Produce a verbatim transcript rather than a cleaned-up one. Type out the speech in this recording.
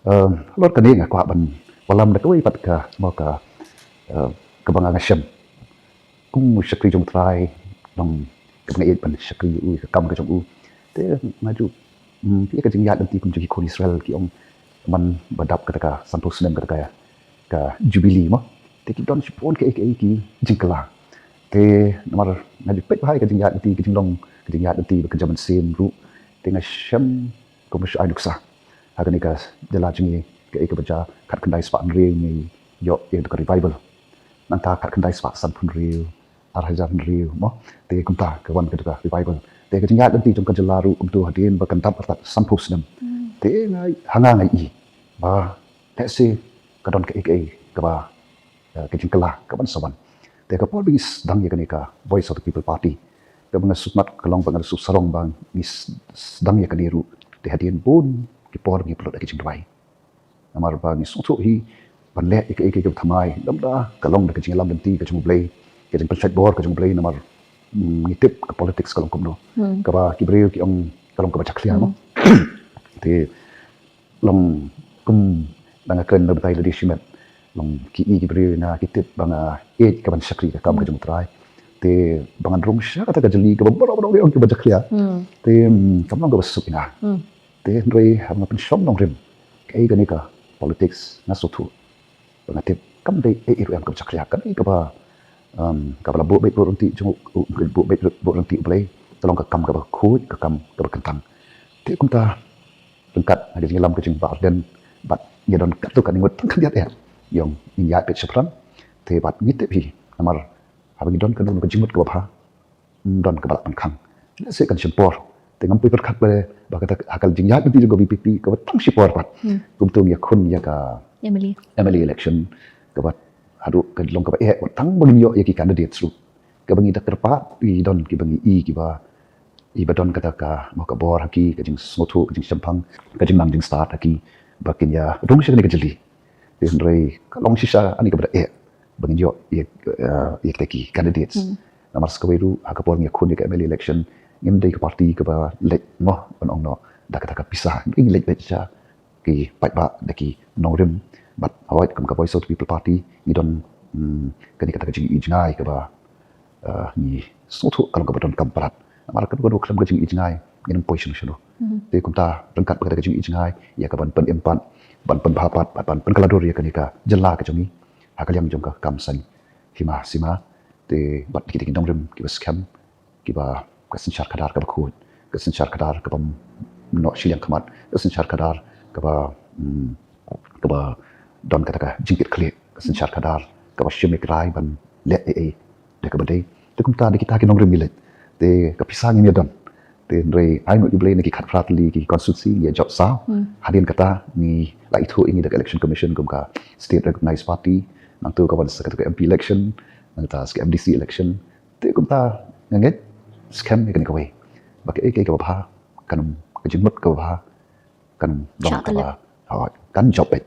Halor kane nga kwah ban wallam da kawei pat ka, mo, ka, kaba nga shem kum u shakri jong U Trai, long kaba nga ïeit ban shakri ïa u, ka kam ka jong u. Te nga ju, phi ïa ka jingïaid lynti kum jong ki khun Israel, ki ong man ba dap kata ka sanphew snem kata ka, ka jubili, mo, te ki don shibun kaei kaei ki jingkylla. Te namar nga ju peit bha ïa ka jingïaid lynti, ka jinglong ka jingïaid lynti bad ka jaman sien ruh, te nga shem kum shu ai nuksa ha kane ka jylla jong ngi, kaei kaba jia. Khatkhyndai spah hynriew ngi ïoh ïa ka revival. Nangta khatkhyndai spah sanphew hynriew, ar hajar hynriew, mo, te kumta ka wan ka revival. Te ka jingïaid lynti jong ka jylla ruh kumta, hadien ba kan dap artat sanphew snem, te nga, ha nga nga i ba lehse ka don kaei kaei kaba, ka jingkylla ka ban sa wan. Te ka por ba ngi sdang ïa kane ka Voice of the People Party, kaba nga sngewmat ka long ba nga la sngewsarong ba ngi sdang ïa kane ruh, te hadien bun ki por ngi pynlut da ki jingduwai. Namar ba ngi sngewthuh hi ban leh ïa kaei kaei kaba thymmai, lada ka long da ka jingïalam lynti ka jong U Blei, ka jingpynshait bor ka jong U Blei, namar ngi tip ka politics ka long kumno. Kaba ki briew ki ong ka long kaba jakhlia, mo. Te long kum da nga kren na batai lade shimet, long ki i ki briew na ki tip ba nga ïeit ka ban shakri ka kam ka jong U Trai. Te ba ngan rung sha kata ka jylli kaba baroh baroh ki ong kaba jakhlia, te kam long kaba suk ïa nga. Te hynrei haba nga pynshong nongrim kaei kane ka politics, nga sngewthuh ba nga tip kam dei ei ei ruh em kaba jakhlia, ka dei kaba, kaba la buh beit buh ryntih jong u, buh beit buh ryntih U Blei. Ka long ka kam kaba khuid, ka kam kaba kyntang. Te kumta ryngkat ha ka jingïalam ka jong Bah Ardent bad ngi don katto katne ngut tang khyndiat eh, ïong ngin ïaid peit shaphrang. Te bad ngi tip hi, namar haba ngi don kano kano ka jingmut kaba bha, don kaba lah pynkhang. Lehse kan shim por. Te ngam poi pyrkhat ba, ba kata ha ka jingïaid lynti jong ka V P P kaba tang shi por pat, kumta ngi ïakhun ïa ka M L A, M L A election, kaba haduh ka long kaba eh wat tang ba ngin ïoh ïa ki candidates ruh. Kaba ngi da kyrpad, i don kiba ngi i kiba, iba don kata ka, mo, ka bor ha ki, ka jingsngewthuh, ka jingshemphang, ka jingnang jingstad ha ki ba kin ïa rung sha kane ka jylli. Te hynrei ka long shisha ani kaba da eh ba ngin ïoh ïa, ïa kita ki candidates. Namar sa kawei ruh ha ka por ngi ïakhun ïa ka M L A election, ngim dei ka party kaba leit, mo, ban ong noh da kata ka pisa. Ngi leit beit sha ki paidbah da ki nongrim. Bad hooid, kum ka Voice of the People Party ngi don kane kata ka jingi jngai kaba ngi sngewthuh ka long kaba donkam palat. Namar kano kano khlem ka jingi jngai ngin ym poi shano shano. Te kumta ryngkat bad kata ka jingi jngai ïa ka ban pynim pat, ban pynbha pat, ban pynkylla dur ïa kane ka jylla ka jong ngi ha ka liang jong ka kam saiñ hima sima. Te bad kita ki nongrim kiba skhem, kiba, ka synshar khadar kaba khuid, ka synshar khadar kaba ym noh shiliang khmat, ka synshar khadar kaba, kaba don kata ka jingkitkhlieh, ka synshar khadar kaba shim ïa ki rai ban leh ei ei da kaba dei. Te kumta da kita ki nongrim ngi leit. Te ka pisa ngim ïa don. Te hynrei ai nguh ïa U Blei na ki khatphra tylli ki constituency ngi ïa jop saw. Hadien kata ngi la ithuh ïa ngi da ka Election Commission kum ka state recognized party. Nangta ka wan sa kata ka M P election, nangta sa ka M D C election. Te kumta nga ngeit skhem ïa kane kawei ba kaei kaei kaba bha kan, ka jingmut kaba bha kan long kaba, kan jop beit.